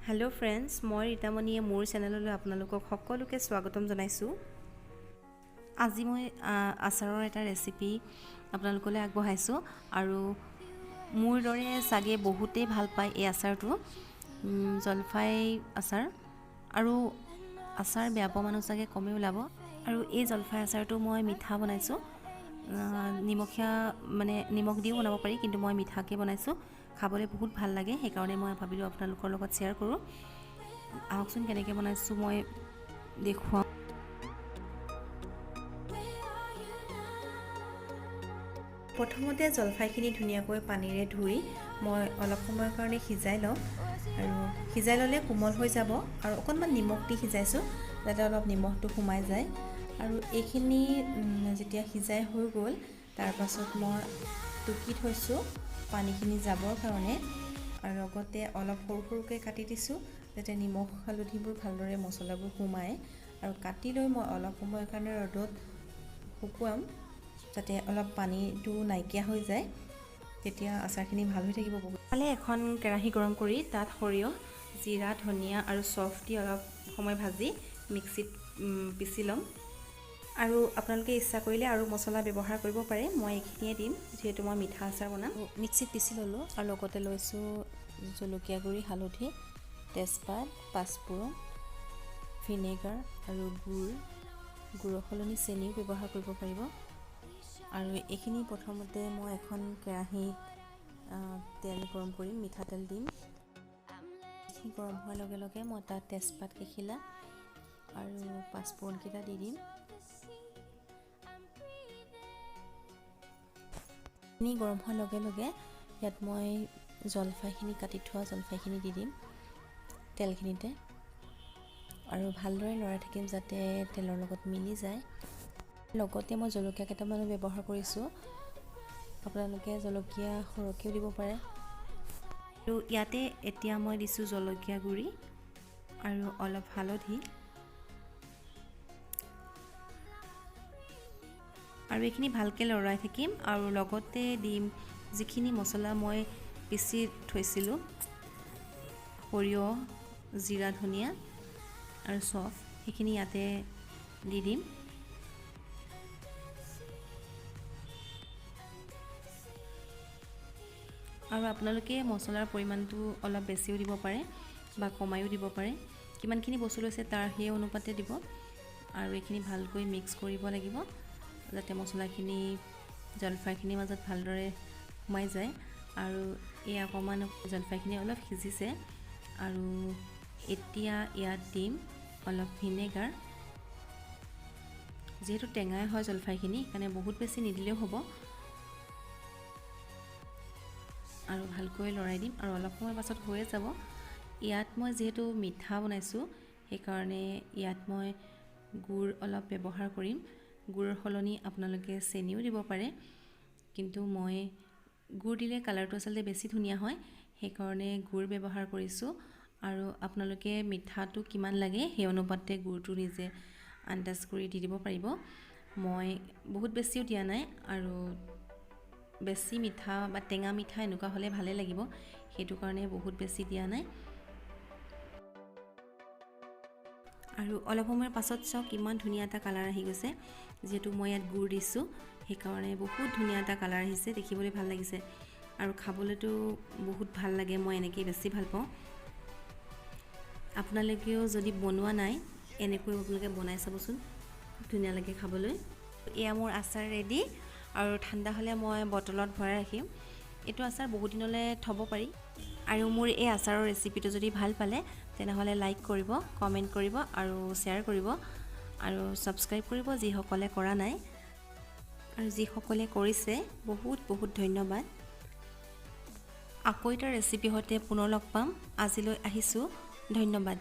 Hello' friends, মই ৰীতামণিয়ে মোৰ চেনেললৈ আপোনালোকক সকলোকে স্বাগতম জনাইছোঁ। আজি মই আচাৰৰ এটা ৰেচিপি আপোনালোকলৈ আগবঢ়াইছোঁ আৰু মোৰ দৰে চাগে বহুতেই ভাল পায় এই আচাৰটো, জলফাই আচাৰ। আৰু আচাৰ বেয়া পোৱা মানুহ চাগে কমেই ওলাব। আৰু এই জলফাই আচাৰটো মই মিঠা বনাইছোঁ। নিমখীয়া মানে নিমখ দিও বনাব পাৰি, কিন্তু মই মিঠাকৈ বনাইছোঁ। খাবলৈ বহুত ভাল লাগে, সেইকাৰণে মই ভাবিলোঁ আপোনালোকৰ লগত শ্বেয়াৰ কৰোঁ। আহকচোন, কেনেকৈ বনাইছোঁ মই দেখুৱাওঁ। প্ৰথমতে জলফাইখিনি ধুনীয়াকৈ পানীৰে ধুই মই অলপ সময়ৰ কাৰণে সিজাই লওঁ আৰু সিজাই ল'লে কোমল হৈ যাব। আৰু অকণমান নিমখ দি সিজাইছোঁ, যাতে অলপ নিমখটো সোমাই যায়। আৰু এইখিনি যেতিয়া সিজাই হৈ গ'ল, তাৰপাছত মই টুকি থৈছোঁ পানীখিনি যাবৰ কাৰণে আৰু লগতে অলপ সৰু সৰুকৈ কাটি দিছোঁ, যাতে নিমখ হালধিবোৰ ভালদৰে মছলাবোৰ সোমায়। আৰু কাটি লৈ মই অলপ সময়ৰ কাৰণে ৰ'দত শুকুৱাম, যাতে অলপ পানীটো নাইকিয়া হৈ যায়। তেতিয়া আচাৰখিনি ভাল হৈ থাকিব বহুত। ফালে এখন কেৰাহী গৰম কৰি তাত সৰিয়হ, জিৰা, ধনিয়া আৰু চফ দি অলপ সময় ভাজি মিক্সিত পিচি ল'ম। আৰু আপোনালোকে ইচ্ছা কৰিলে আৰু মছলা ব্যৱহাৰ কৰিব পাৰে। মই এইখিনিয়ে দিম, যিহেতু মই মিঠা আচাৰ বনাম। মিক্সিত পিচি ল'লোঁ আৰু লগতে লৈছোঁ জলকীয়া গুড়ি, হালধি, তেজপাত, পাঁচফোৰণ, ভিনেগাৰ আৰু গুড়। গুড়ৰ সলনি চেনিও ব্যৱহাৰ কৰিব পাৰিব। আৰু এইখিনি প্ৰথমতে মই এখন কেৰাহীত তেল গৰম কৰিম, মিঠাতেল দিম। এইখিনি গৰম হোৱাৰ লগে লগে মই তাত তেজপাত কেইখিলা আৰু পাঁচফোৰণকেইটা দি দিম। এইখিনি গৰম হোৱাৰ লগে লগে ইয়াত মই জলফাইখিনি, কাটি থোৱা জলফাইখিনি দি দিম তেলখিনিতে আৰু ভালদৰে লৰাই থাকিম, যাতে তেলৰ লগত মিলি যায়। লগতে মই জলকীয়া কেইটামানো ব্যৱহাৰ কৰিছোঁ। আপোনালোকে জলকীয়া সৰহকৈও দিব পাৰে। আৰু ইয়াতে এতিয়া মই দিছোঁ জলকীয়া গুড়ি আৰু অলপ হালধি। আৰু এইখিনি ভালকৈ লৰাই থাকিম আৰু লগতে দিম যিখিনি মছলা মই পিচি থৈছিলোঁ, সৰিয়হ, জিৰা, ধনিয়া আৰু চফ, সেইখিনি ইয়াতে দি দিম। আৰু আপোনালোকে মছলাৰ পৰিমাণটো অলপ বেছিও দিব পাৰে বা কমায়ো দিব পাৰে। কিমানখিনি বস্তু লৈছে তাৰ সেই অনুপাতে দিব। আৰু এইখিনি ভালকৈ মিক্স কৰিব লাগিব, যাতে মছলাখিনি জলফাইখিনিৰ মাজত ভালদৰে সোমাই যায়। আৰু এই অকণমান জলফাইখিনি অলপ সিজিছে আৰু এতিয়া ইয়াত দিম অলপ ভিনেগাৰ। যিহেতু টেঙাই হয় জলফাইখিনি, সেইকাৰণে বহুত বেছি নিদিলেও হ'ব। আৰু ভালকৈ লৰাই দিম আৰু অলপ সময় পাছত হৈয়ে যাব। ইয়াত মই যিহেতু মিঠা বনাইছোঁ, সেইকাৰণে ইয়াত মই গুড় অলপ ব্যৱহাৰ কৰিম। গুড়ৰ সলনি আপোনালোকে চেনিও দিব পাৰে, কিন্তু মই গুড় দিলে কালাৰটো আচলতে বেছি ধুনীয়া হয়, সেইকাৰণে গুড় ব্যৱহাৰ কৰিছোঁ। আৰু আপোনালোকে মিঠাটো কিমান লাগে সেই অনুপাতে গুড়টো নিজে আন্দাজ কৰি দি দিব পাৰিব। মই বহুত বেছিও দিয়া নাই আৰু বেছি মিঠা বা টেঙা মিঠা এনেকুৱা হ'লে ভালেই লাগিব, সেইটো কাৰণে বহুত বেছি দিয়া নাই। আৰু অলপ সময়ৰ পাছত চাওক, কিমান ধুনীয়া এটা কালাৰ আহি গৈছে। যিহেতু মই ইয়াত গুড় দিছোঁ, সেইকাৰণে বহুত ধুনীয়া এটা কালাৰ আহিছে, দেখিবলৈ ভাল লাগিছে আৰু খাবলৈতো বহুত ভাল লাগে। মই এনেকেই বেছি ভাল পাওঁ। আপোনালোকেও যদি বনোৱা নাই, এনেকৈ আপোনালোকে বনাই চাবচোন, খুব ধুনীয়া লাগে খাবলৈ। এয়া মোৰ আচাৰ ৰেডি। আৰু ঠাণ্ডা হ'লে মই বটলত ভৰাই ৰাখিম। এইটো আচাৰ বহুত দিনলৈ থ'ব পাৰি। আৰু মোৰ এই আচাৰৰ ৰেচিপিটো যদি ভাল পালে, তেনেহ'লে লাইক কৰিব, কমেণ্ট কৰিব আৰু শ্বেয়াৰ কৰিব আৰু ছাবস্ক্ৰাইব কৰিব যিসকলে কৰা নাই। আৰু যিসকলে কৰিছে, বহুত বহুত ধন্যবাদ। আকৌ এটা ৰেচিপিৰ সৈতে পুনৰ লগ পাম। আজিলৈ আহিছোঁ, ধন্যবাদ।